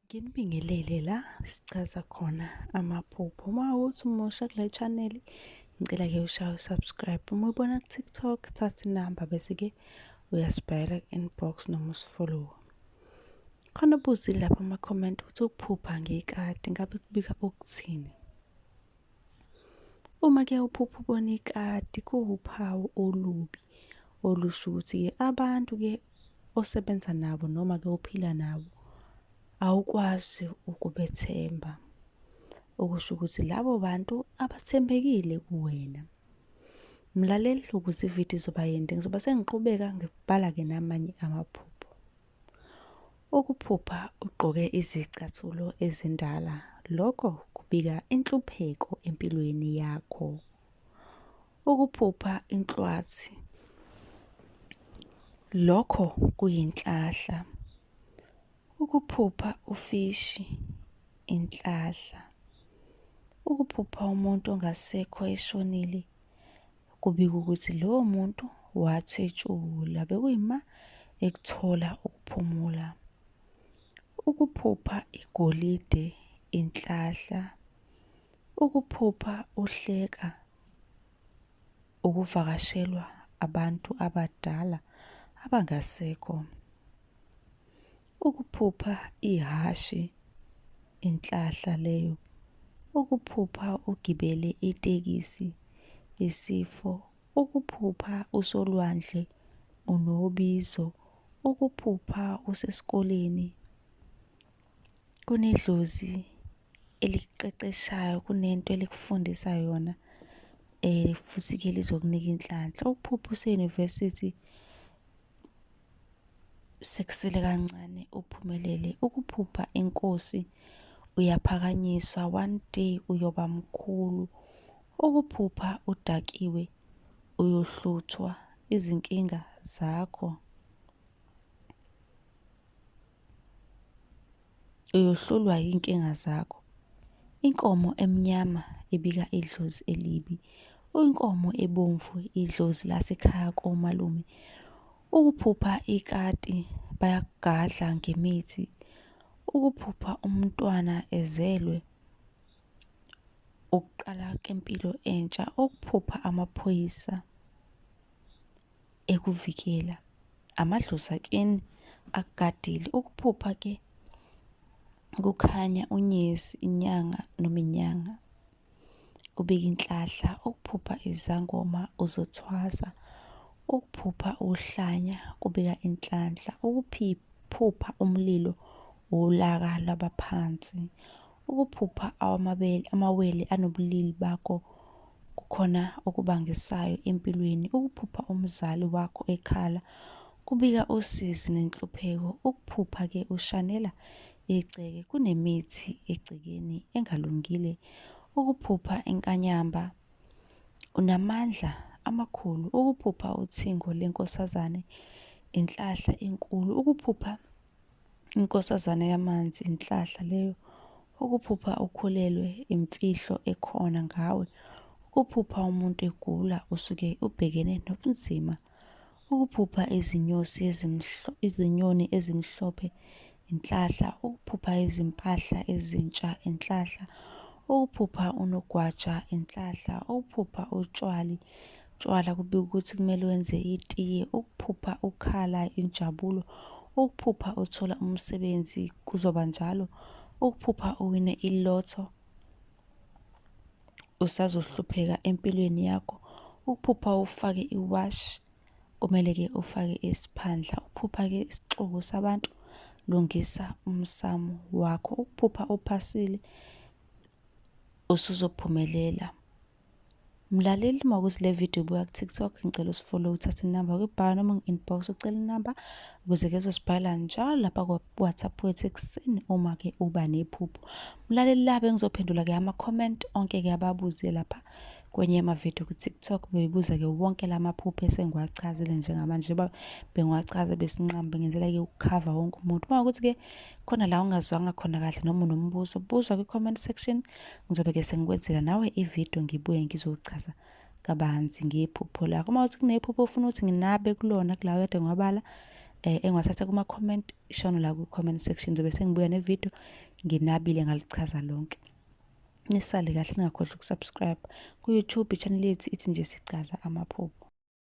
Nginibingelele la sichaza khona amaphupho. Uma kuwukuthi umusha kule channel, ngicela-ke ushaye u-subscribe. Uma ubona ku-TikTok, thatha inamba bese-ke uyasibhalela ku-inbox noma usifollow. Khona obuzile lapha ama-comment ukuthi ukuphupha ngekati ngabe kubika ukuthini? Uma-ke uphupha ubona ikati kuwuphawu olubi olusho ukuthi-ke abantu-ke osebenza nabo noma-ke ophila nabo awukwazi ukubethemba. Okusho ukuthi labo bantu abathembekile kuwena. Mlaleli, ukuze ividiyo izoba yinde ngizoba sengiqhubeka ngibhala-ke namanye amaphupho. Ukuphupha ugqoke izicathulo ezindala, lokho kubika inhlupheko empilweni yakho. Ukuphupha inhlwathi, lokho kuyinhlahla. Ukuphupha ufishi, inhlahla. Ukuphupha umuntu ongasekho eshonile, kubika ukuthi lowo muntu wathwetshula, bekuyima ekuthola ukuphumula. Ukuphupha igolide, inhlahla. Ukuphupha uhleka, ukuvakashelwa abantu abadala abangasekho. Ukuphupha ihhashi, inhlahla leyo. Ukuphupha ugibele itekisi, isifo. Ukuphupha usolwandle, unobizo. Ukuphupha usesikoleni, kunedlozi elikuqeqeshayo, kunento elikufundisa yona futhi-ke lizokunika inhlanhla. Ukuphupha use-university, sekusele kancane uphumelele. Ukuphupha inkosi, uyaphakanyiswa, one day uyoba mkhulu. Ukuphupha udakiwe, uyohluthwa izinkinga zakho. Uyohlulwa yinkinga zakho. Inkomo emnyama ibika idlozi elibi. Inkomo ebomvu idlozi lasekhaya komalume. Ukuphupha ikati bayakugadla ngemithi. Ukuphupha umntwana ezelwe, ukuqala kempilo entsha. Ukuphupha amaphoyisa ekuvikela, amadlozi akini akugadile. Ukuphupha-ke kukhanya unyezi, inyanga noma inyanga kubika inhlahla. Ukuphupha izangoma uzothwasa. Ukuphupha uhlanya kubika inhlanhla. Ukuphupha umlilo, ulaka lwabaphansi. Ukuphupha amawele anobulili bakho, kukhona okubangisayo empilweni. Ukuphupha umzali wakho ekhala kubika usizi nenhlupheko. Ukuphupha-ke ushanela igceke, kunemithi egcekeni engalungile. Ukuphupha inkanyamba, unamandla amakhulu. Ukuphupha uthingo lenkosazane, inhlahla enkulu. Ukuphupha inkosazane yamanzi, inhlahla leyo. Ukuphupha ukhulelwe, imfihlo ekhona ngawe. Ukuphupha umuntu egula, usuke ubhekene nobunzima. Ukuphupha izinyosi izinyoni ezimhlophe, inhlahla. Ukuphupha izimpahla ezintsha, inhlahla. Ukuphupha unogwaja, inhlahla. Ukuphupha utshwali, utshwala kubika ukuthi kumele wenze itiye. Ukuphupha ukhala, injabulo. Ukuphupha uthola umsebenzi, kuzoba njalo. Ukuphupha uwine ilotho, usazohlupheka empilweni yakho. Ukuphupha ufake iwashi, kumele-ke ufake isiphandla. Ukuphupha-ke isixuku sabantu, lungisa umsamo wakho. Ukuphupha uphasile, usuzophumelela. Mlaleli, uma kuwukuthi le video ubuka ku-TikTok, ngicela usifollow, uthathe inamba kwibhawa noma ngi-inbox ucela inamba ukuze-ke uzosibhala njalo lapha ku-WhatsApp wethu ekuseni uma-ke uba nephupho. Mlaleli, la bengizophendula-ke ama-comment onke-ke ababuze lapha kwenye yamavidiyo ku-TikTok, bebuza-ke wonke la maphupho esengiwachazile njengamanje, njengoba bengiwachaza besinqamba ngenzela-ke ukukhava wonke umuntu. Uma kuwukuthi-ke khona la ungazwanga khona kahle noma unombuzo, buza kwi-comment section, ngizobe-ke sengikwenzela nawe ividiyo ngibuye ngizochaza kabanzi ngephupho lakho. Uma kuthi kunephupho ofuna ukuthi nginabe kulona kulawa kade ngiwabala, Engiwathatha kuma-comment, shono la ku-comment section, ngizobe sengibuya ne-video nginabile ngalichaza lonke. Nisale kahle, ningakhohlwa ukusubscribe ku-YouTube channel yethu ithi nje Sichaza Amaphupho.